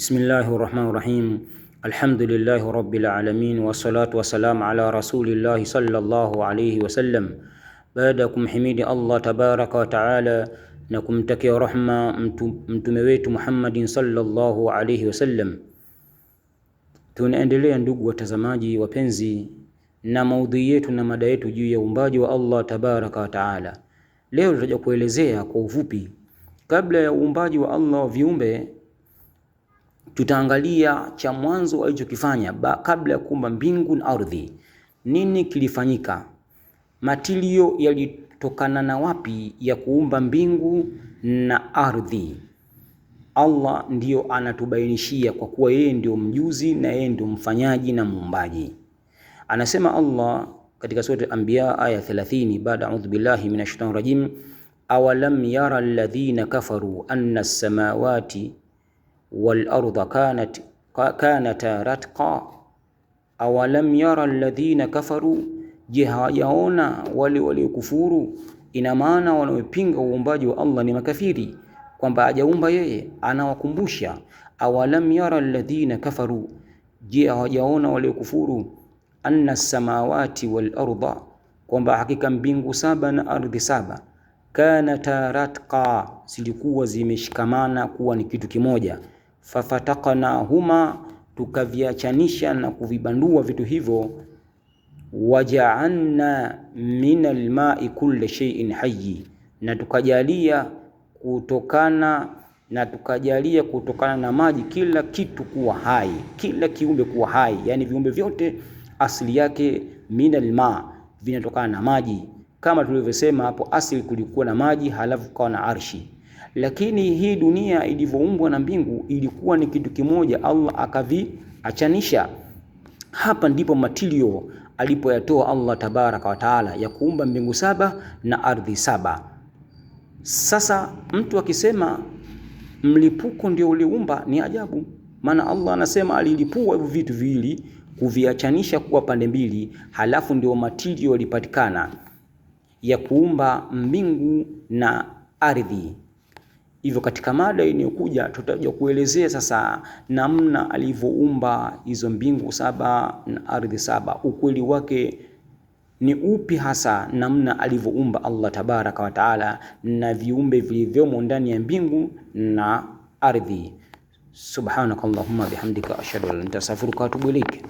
Bismillahir Rahmanir Rahim. Alhamdulillahi Rabbil Alamin wassalatu wassalamu ala rasulillahi sallallahu alayhi wasallam. Baada ya kumhimidi Allah tabaraka wa taala na kumtakia rahma mtume wetu Muhammadin sallallahu alayhi wasallam, tunaendelea ndugu watazamaji wapenzi, na maudhui yetu na mada yetu juu ya uumbaji wa Allah tabaraka wa taala. Leo tutaja kuelezea kwa ufupi, kabla ya uumbaji wa Allah wa viumbe, tutaangalia cha mwanzo alichokifanya kabla ya kuumba mbingu na ardhi. Nini kilifanyika? Matilio yalitokana na wapi ya kuumba mbingu na ardhi? Allah ndiyo anatubainishia kwa kuwa yeye ndio mjuzi na yeye ndio mfanyaji na muumbaji. Anasema Allah katika sura Al-Anbiya aya 30, baada audhu billahi minashaitani rajim, awalam yara alladhina kafaru anna as-samawati wal arda kanata ratqa. Awalam yara alladhina kafaru, je, hawajaona wale waliokufuru? Ina maana wanaopinga uumbaji wa Allah ni makafiri, kwamba hajaumba yeye, anawakumbusha awalam yara alladhina kafaru, je, hawajaona waliokufuru anna samawati wal arda, kwamba hakika mbingu saba na ardhi saba, kanata ratqa, zilikuwa zimeshikamana kuwa ni kitu kimoja, fafataknahuma, tukaviachanisha na kuvibandua vitu hivyo, waja'alna min alma'i kulli shay'in hayy, na tukajalia kutokana na maji kila kitu kuwa hai, kila kiumbe kuwa hai, yani viumbe vyote asili yake min alma, vinatokana na maji. Kama tulivyosema hapo, asili kulikuwa na maji, halafu kukawa na arshi. Lakini hii dunia ilivyoumbwa na mbingu ilikuwa ni kitu kimoja, Allah akaviachanisha. Hapa ndipo matilio alipoyatoa Allah tabaraka wa taala ya kuumba mbingu saba na ardhi saba. Sasa mtu akisema mlipuko ndio uliumba ni ajabu, maana Allah anasema alilipua hivyo vitu viwili kuviachanisha kuwa pande mbili, halafu ndio matilio yalipatikana ya kuumba mbingu na ardhi. Hivyo katika mada inayokuja tutakuja kuelezea sasa namna alivyoumba hizo mbingu saba na ardhi saba, ukweli wake ni upi hasa, namna alivyoumba Allah tabaraka wa taala na viumbe vilivyomo ndani ya mbingu na ardhi. Subhanakallahumma bihamdika ashhadu an la ilaha illa anta astaghfiruka wa atubu ilaik.